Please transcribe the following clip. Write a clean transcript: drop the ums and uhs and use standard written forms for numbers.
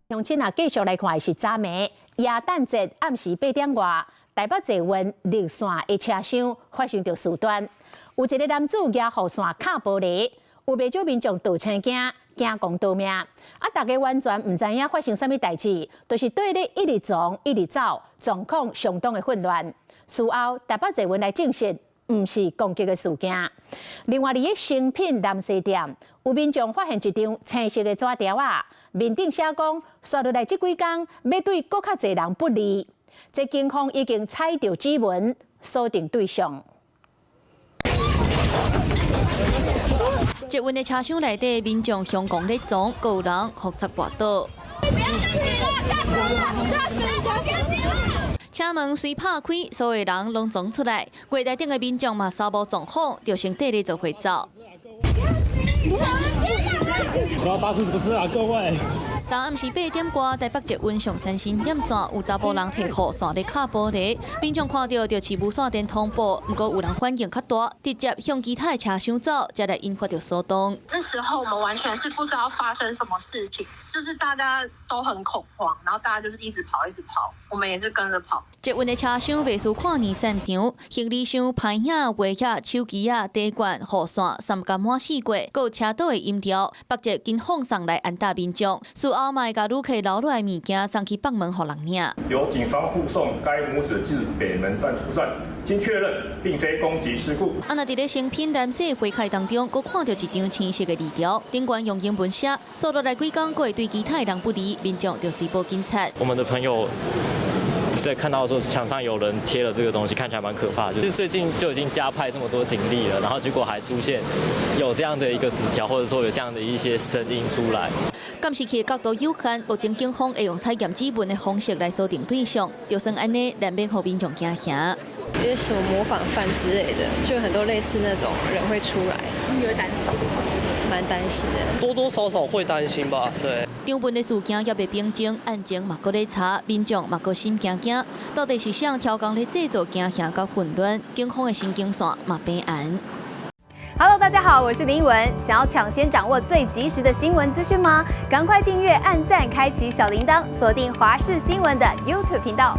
鄉親啊，繼續來看的是昨暝耶誕節暗時8點外，台北捷運綠線的車廂發生著事端，有一个男子舉雨傘敲玻璃，有袂少民眾倒青驚，驚講逃命。啊，大家完全毋知影發生啥物代誌，就是對咧一直撞一直走，狀況相當的混亂。事後台北捷運來證實，毋是攻擊的事件。另外，佇咧誠品南勢店，有民眾發現一張青色的紙條仔，面頂寫講，紲落來這幾工欲對閣較濟人不利。這警方已經採著指紋，鎖定對象。捷運的車廂內底，民眾相共咧撞，閣有人予塞跋倒。車門隨拍開，所有人攏衝出來。月台頂的民眾嘛，捎無狀況，就先綴咧做伙走。發生什麼事啊，各位？昨暗時8點外，台北捷運松山新店線有查埔人提雨傘咧敲玻璃，民眾看著就飼無線電通報，毋過有人反應較大，直接向其他的車廂走，才來引發著騷動。那時候我們完全是不知道發生什麼事情，就是大家都很恐慌，然後大家就是一直跑，一直跑，我們也是跟着跑。捷運的車廂袂輸跨年散場，行李箱、牌仔、畫盒、手機仔、茶罐、雨傘，三甲滿四過，閣有車道的音調，北捷緊放送來安撫民眾。事後嘛會共旅客留落來物件送去北門予人領。由警方護送該母子至北門站出站，經確認並非攻擊事故。啊，若佇咧誠品南勢花海當中，閣看著一張青色的字條，頂懸用英文寫，紲落來幾工，閣會對其他人不利，民眾就隨報警察。我們的朋友在看到說牆上有人貼了這個東西，看起來蠻可怕。就是最近就已經加派這麼多警力了，然後結果還出現有這樣的一個紙條，或者說有這樣的一些聲音出來。監視器的角度有限，目前警方會用採驗指紋的方式來鎖定對象，就算按呢，難免予民眾驚嚇。因為什麼模仿犯之類的，就有很多類似那種人會出來。你會擔心？蠻擔心的。多多少少會擔心吧，對。張文的事件猶未平靜，案情嘛閣咧查，民眾嘛閣心驚驚。到底是誰刁工咧製造驚嚇佮混亂？警方的神經線嘛病絚。 Hello，大家好，我是林文。想要搶先掌握最及時的新聞資訊嗎？趕快訂閱、按讚、開啟小鈴鐺，鎖定華視新聞的 YouTube 頻道。